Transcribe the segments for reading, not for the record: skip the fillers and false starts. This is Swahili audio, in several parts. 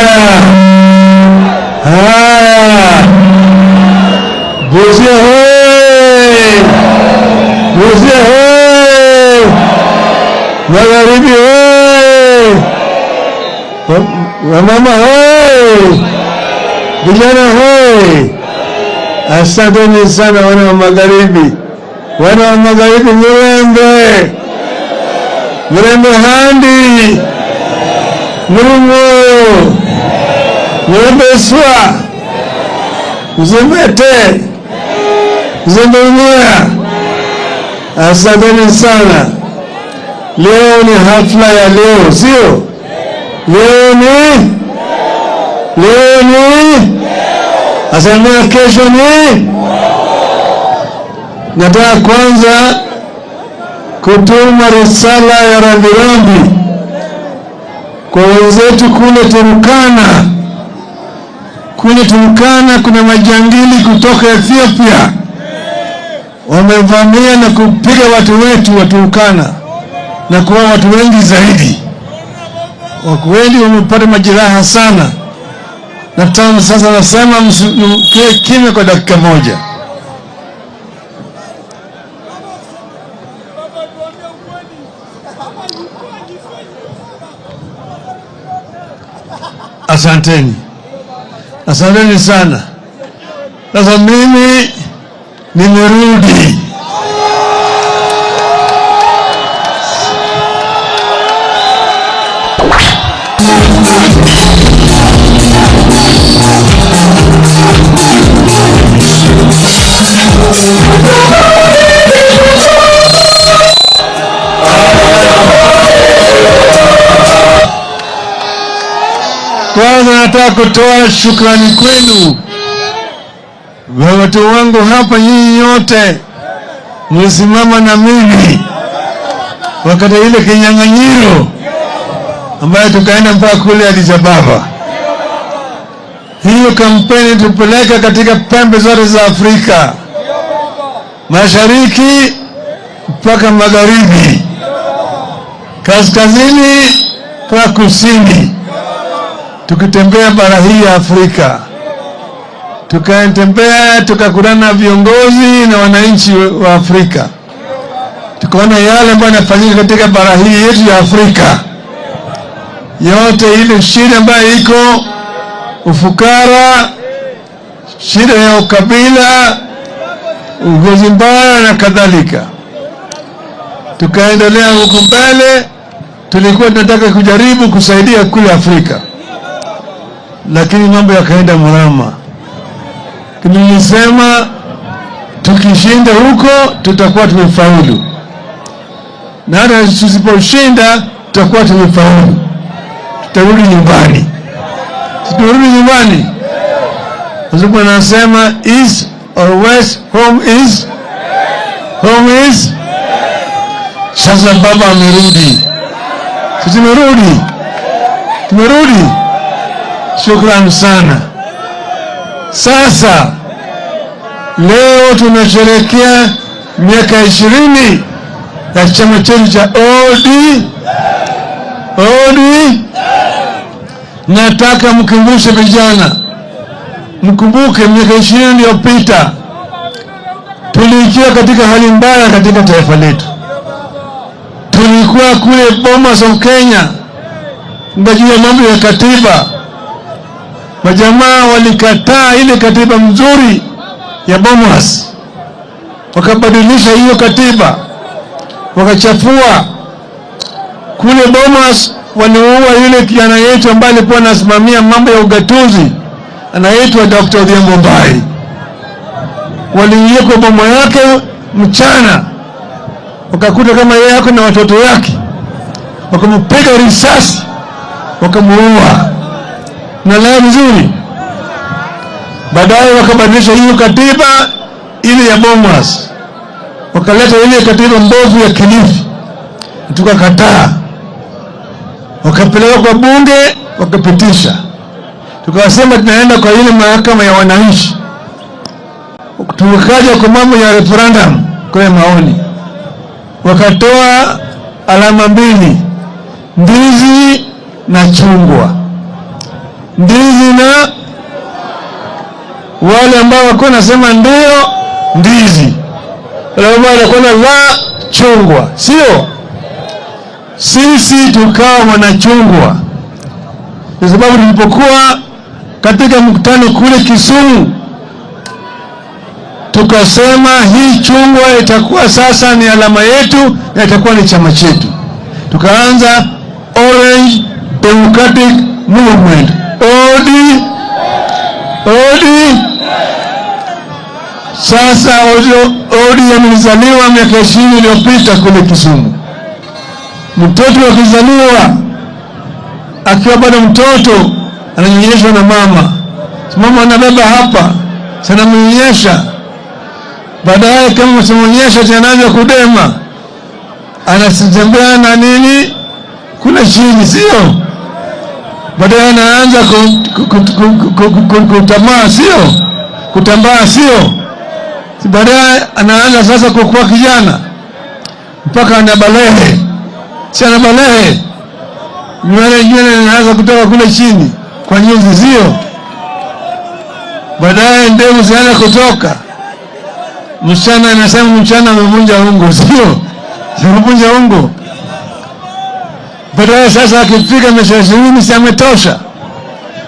Haya, haya, Busia hoye! Busia hoye! Magharibi hoye! Wamama hoye! Vijana hoye! Asanteni sana wana wa Magharibi, wana wa Magharibi, Murembe, Murembe handi Murungu, Murembe swa Mzembete, Mzembe umoya. Asanteni sana. Leo ni hafla ya leo, sio? Leo ni leo ni asamia, kesho ni. Nataka kwanza kutuma risala ya rambirambi kwa wenzetu kule Turkana. Kule Turkana kuna majangili kutoka Ethiopia wamevamia na kupiga watu wetu wa Turkana na kuua watu wengi zaidi. Watu wengi wamepata majeraha sana, na tangu sasa nasema mkae kimya kwa dakika moja. Asanteni, asanteni sana. Sasa mimi nimerudi. Kwanza nataka kutoa shukrani kwenu watu wangu hapa, nyinyi nyote mlisimama na mimi wakati ile kinyang'anyiro ambayo tukaenda mpaka kule Addis Ababa. Hiyo kampeni tupeleka katika pembe zote za Afrika, mashariki mpaka magharibi, kaskazini mpaka kusini, tukitembea bara hii ya Afrika, tukatembea tukakutana na viongozi na wananchi wa Afrika, tukaona yale ambayo yanafanyika katika bara hii yetu ya Afrika yote, ile shida ambayo iko ufukara, shida ya ukabila, uongozi mbaya na kadhalika. Tukaendelea huku mbele, tulikuwa tunataka kujaribu kusaidia kule Afrika, lakini mambo yakaenda mrama. Nilisema tukishinda huko tutakuwa tumefaulu, na hata tusiposhinda tutakuwa tumefaulu, tutarudi nyumbani. Tutarudi nyumbani. Wazungu wanasema east or west, home is home is. Sasa baba amerudi, sisi tumerudi, tumerudi. Shukran sana. Sasa leo tunasherehekea miaka 20 ya chama chetu cha OD OD. Nataka mkumbushe vijana, mkumbuke miaka 20 iliyopita tuliingia katika hali mbaya katika taifa letu. Tulikuwa kule Bomas of Kenya juu ya mambo ya katiba. Majamaa walikataa ile katiba mzuri ya Bomas, wakabadilisha hiyo katiba, wakachafua. Kule Bomas waliua yule kijana yetu ambaye alikuwa anasimamia mambo ya ugatuzi, anaitwa Dr. Odhiambo Mbai. Waliingia kwa boma yake mchana, wakakuta kama yeye yako na watoto yake, wakampiga risasi, wakamuua. Naelewa vizuri. Baadaye wakabadilisha hiyo katiba ile ya Bomas, wakaleta ile katiba mbovu ya Kilifi, tukakataa. Wakapeleka kwa bunge, wakapitisha. Tukasema tunaenda kwa ile mahakama ya wananchi. Tukaja kwa mambo ya referendum, kwa maoni, wakatoa alama mbili, ndizi na chungwa. Ndizi na wale ambao wako nasema ndio ndizi, wale ambao walikuwa na la chungwa, sio? Sisi tukawa wanachungwa, kwa sababu tulipokuwa katika mkutano kule Kisumu tukasema hii chungwa itakuwa sasa ni alama yetu na itakuwa ni chama chetu. Tukaanza Orange Democratic Movement, OD OD. Sasa ODM ilizaliwa miaka 20 iliyopita kule Kisumu. Mtoto akizaliwa akiwa bado mtoto ananyonyeshwa na mama, mama anabeba hapa, sanamnyonyesha. Baadaye kama msimonyesha tena anaanza kudema, anatembea na nini kule chini, sio? Baadaye anaanza kutamaa, sio? Kutambaa, sio? Baadaye anaanza sasa kukua kijana mpaka anabalehe, si anabalehe, nywele inaanza kutoka kule chini kwa nyuzi, sio? Baadaye ndevu zinaanza kutoka. Msichana anasema mchana amevunja ungo, sio? Amevunja ungo. Baadaye sasa akifika miaka 20 si ametosha,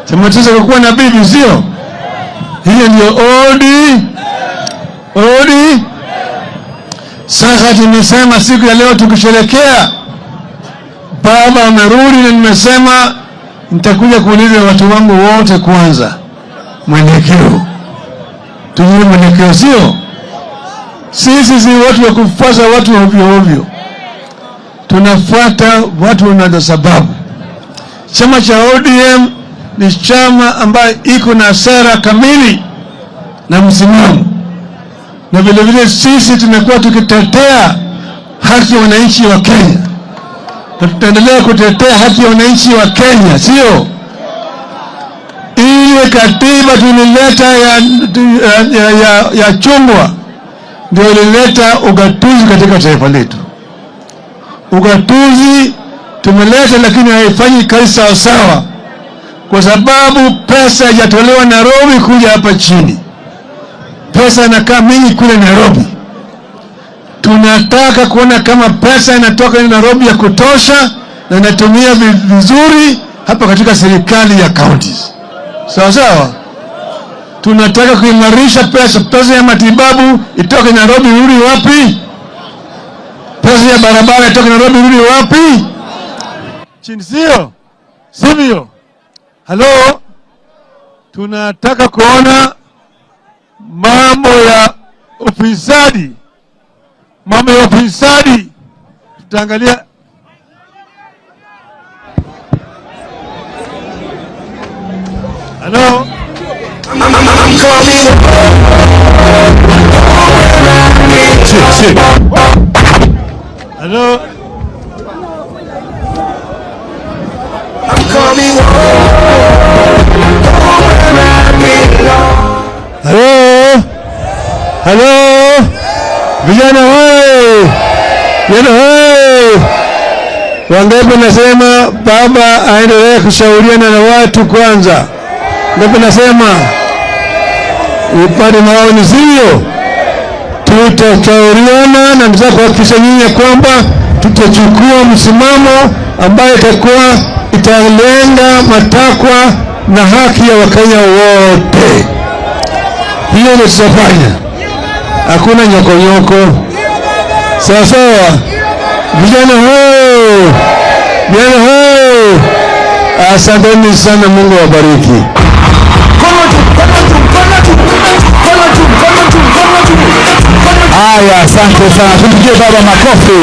si ametosha kukuwa na bibi, sio? Hiyo ndio OD OD. Sasa tumesema siku ya leo tukisherehekea baba amerudi, na nimesema nitakuja kuuliza watu wangu wote kwanza mwelekeo, tujue mwelekeo, sio? Sisi si watu wa kufuata watu ovyo ovyo, tunafuata watu wana sababu. Chama cha ODM ni chama ambayo iko na sera kamili na msimamo, na vile vile sisi tumekuwa tukitetea haki ya wananchi wa Kenya na tutaendelea kutetea haki ya wananchi wa Kenya, sio? Ile katiba tulileta ya chungwa ndio ilileta ugatuzi katika taifa letu. Ugatuzi tumeleta, lakini haifanyi kazi sawa sawa, kwa sababu pesa haijatolewa Nairobi kuja hapa chini. Pesa inakaa mingi kule Nairobi. Tunataka kuona kama pesa inatoka Nairobi ya kutosha na inatumia vizuri hapa katika serikali ya counties. Sawa sawa. Tunataka kuimarisha pesa ya matibabu itoke Nairobi irudi wapi? Pesa ya barabara itoke Nairobi irudi wapi? Chini, sio? Sivyo? Halo? Tunataka kuona mambo ya ufisadi, mambo ya ufisadi tutaangalia. Halo? Halo? Halo? Halo? Vijana hoi! Vijana hoi! Wangapi nasema baba aendelee kushauriana na watu kwanza? Ngapi nasema upande maoni, sivyo? Tutashauriana na mtaka kuhakikisha nyinyi kwamba tutachukua msimamo ambayo itakuwa italenga matakwa na haki ya Wakenya wote. Hiyo ndio tutafanya, hakuna nyokonyoko. Sawa sawa, vijana hoi, vijana hoi, asanteni sana, Mungu awabariki. Haya, asante sana, tumpigie baba makofi.